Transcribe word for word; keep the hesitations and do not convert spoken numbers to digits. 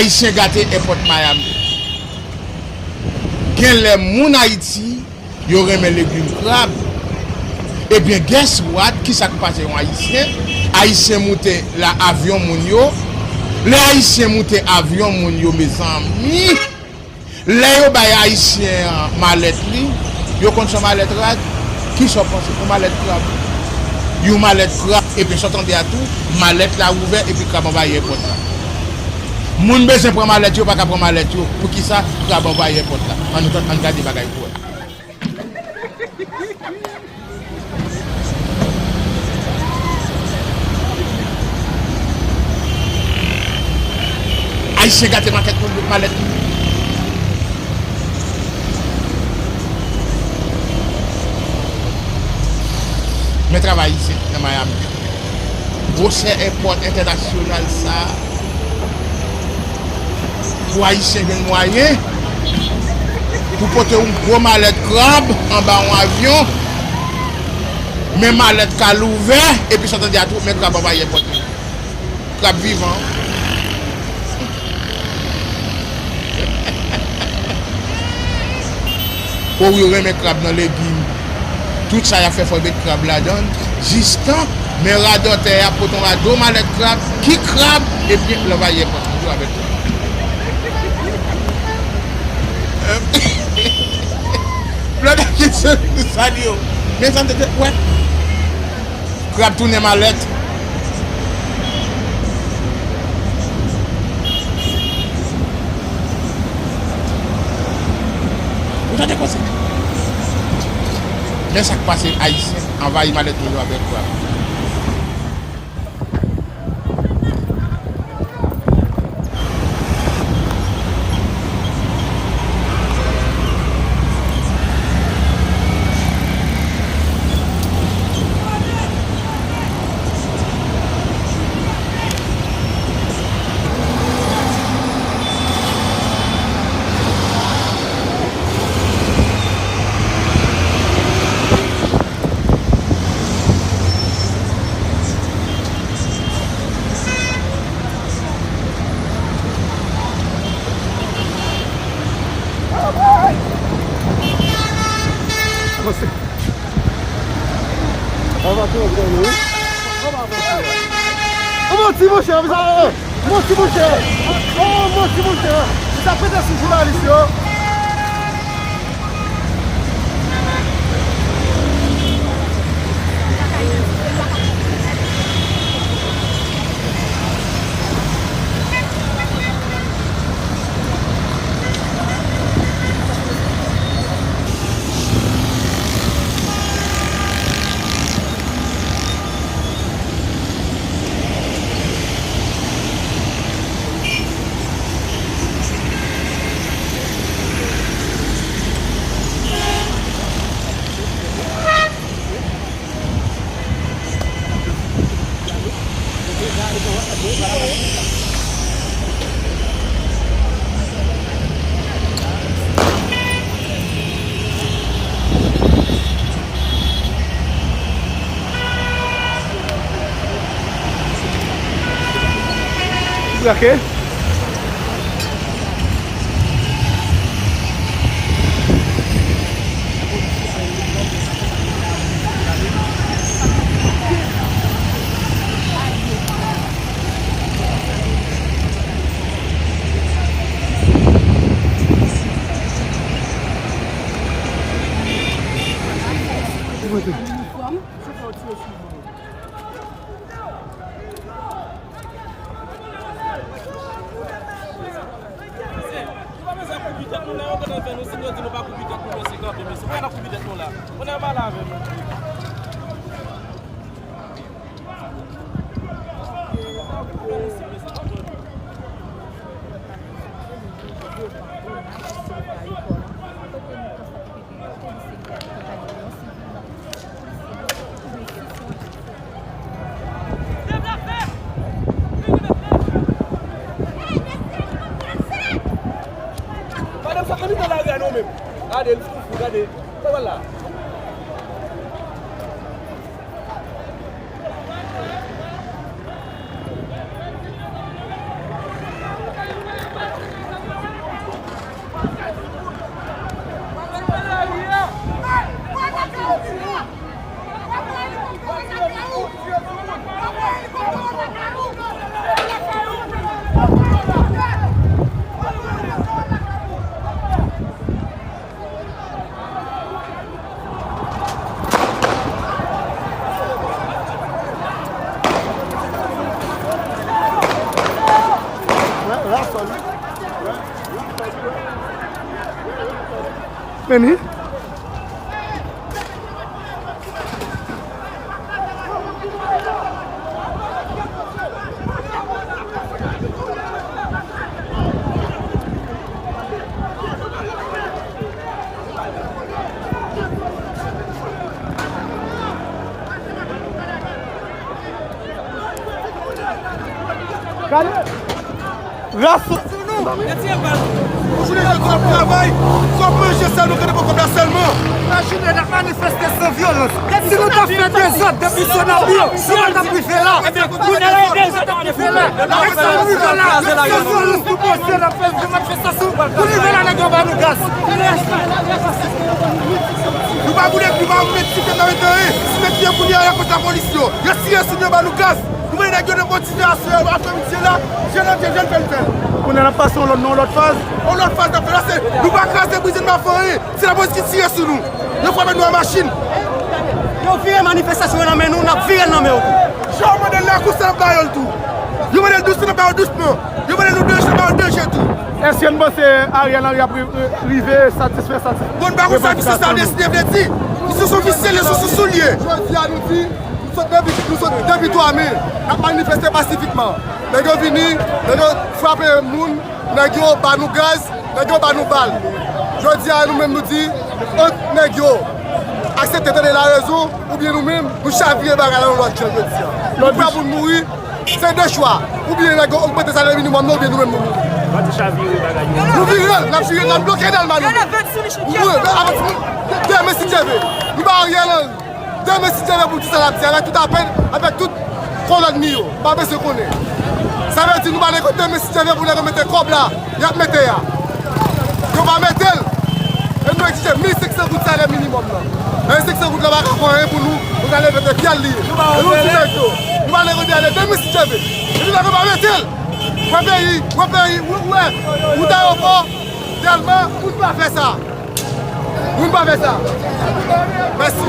Ayisyen gate èpòt Miami. Gen lè moun Ayiti, yo renmen legim krab. Ebyen, guess what? Kisa k pase yon Ayisyen? Ayisyen moute la avyon moun yo. Lè Ayisyen moute avyon moun yo, mezanmi, lè yo bay Ayisyen an malèt li, yo konn se yon malèt rad. Kisa w panse? Yon malèt krab. Yon malèt krab, epi sa w tande a tou, malèt la ouvè, epi krab anvayi èpòt la. Moun bezwen pran malèt yo, pa ka pran malèt yo. Poukisa? Krab anvayi èpòt la. Ann, ann gade bagay pou wè. Ayisyen gate makèt pou malèt. Men travay isit nan Miami. Gwosè èpòt entènasyonal sa a, pou Ayisyen jwenn mwayen pou pote yon gwo malèt krab anba yon avyon, men malèt ka louvè, epi sa w tande a tou, men krab anvayi èpòt la. Krab vivan. O, yo renmen krab nan legim. Tout sa y ap fè, fò yo met krab ladan l. Jistan, men radòtè a pote yon rado malèt krab. Ki krab? Ebyen, l anvayi èpòt yo avèk krab. Lòt la ki se sa di yo. Men sa m te wè. Krab tounen malèt. Ou tande konsa? Men sa k pase, Ayisyen anvayi malèt moun yo avèk krab. Avanse. Avanse, avanse, wi. Avanse. Ou manti, monchè, ou manti, monchè. Ou manti, monchè. Ou sa pete sou jounalis yo. Brake. Inifòm, se fè w tire sou moun. Mesye, nou pa bezwen koupi tèt nou, lè yo gentan fè nou siy, yo di nou pa koupi tèt nou, mesye, kanpe, mesye. Fò n ap koupi tèt nou la. Fò n ap pale avè nou. Madanm sa annitan lari a non menm. Gade, li sou fou, gade. Sa pral la. Gade, Vini. Gade. Ras. Ou konnen ke kòb travay, kòb manje sèlman, kòb la sèlman. Imajine, n ap manifeste san vyolans. Si nou ta fè dezòd depi Sonabio, nou pa t ap rive la. Nou ta rive la. Èske nou rive la? San vyolans nou poze, n ap fè manifestasyon. Nou rive la, nèg yo ba nou gaz. Nou pa boule, nou pa met siklòn nan metan, si met pye kounye a akoz lapolis yo. Yo tire sou nou, yo ba nou gaz. Nou mande nèg yo nan bon ti fè aswè, aprèmidi la, jèn an jèn, jèn fè l fè l. Kounye a n ap pase yon lòt, nan yon lòt faz. Yon lòt faz n ap fè la, se nou pa kraze brize, nou pa fè anyen. Se lapolis ki tire sou nou. Yo frape nou a machin. Yo vire manifestasyon yo nan men nou, n ap vire l nan men yo tou. Jan yo mande l la, konsa n ap ba yo l tou. Yo mande l dousman, n ap ba yo dousman. Yo mande nou danje, n ap ba yo danje tou. Èske n panse Ariel Henry ap ri-, ri-, rive satisfè, satisfè? Bon, n pa konn sa misye sa deside vle di. Misye se ofisyèl, yo se sou soulye. Jodi a nou di, nou sot depi, nou sot depi twa me, n ap manifeste pasifikman. Nèg yo vini, nèg yo frape moun, nèg yo ba nou gaz, nèg yo ba nou bal. Jodi a, nou menm nou di, ant nèg yo aksepte tande larezon, oubyen nou menm, nou chavire bagay la yon lòt jan jodi a. Nou prè pou n mouri, se de chwa. Oubyen nèg yo ogmante salè minimòm nan, oubyen nou menm nou mouri. Nou vire l, n ap vire l, n ap bloke Dèlma nou. Wi, men avèk de, demen si Dye vle. Nou ba Ariel Henry. Demen si Dye vle pou di sa l ap di, avèk tout apèn, avèk tout kolòn li yo. Pa bezwen konnen. Sa vle di nou pa negosye demen si Dye vle pou nèg yo mete kòb la, y ap mete a. Yo va mete l. E nou egzije mil senk san goud salè minimòm nan. Mil senk san goud la pa ka fè anyen pou nou, nou ka leve tèt fyèl li ye. E nou di nèg yo, nou pa negosye ale demen si Dye vle. Epi nèg yo va mete l. Wè peyi, wè peyi, wè, wè, wout ayewopò, Dèlma, moun pa fè sa. Moun pa fè sa. Mèsi.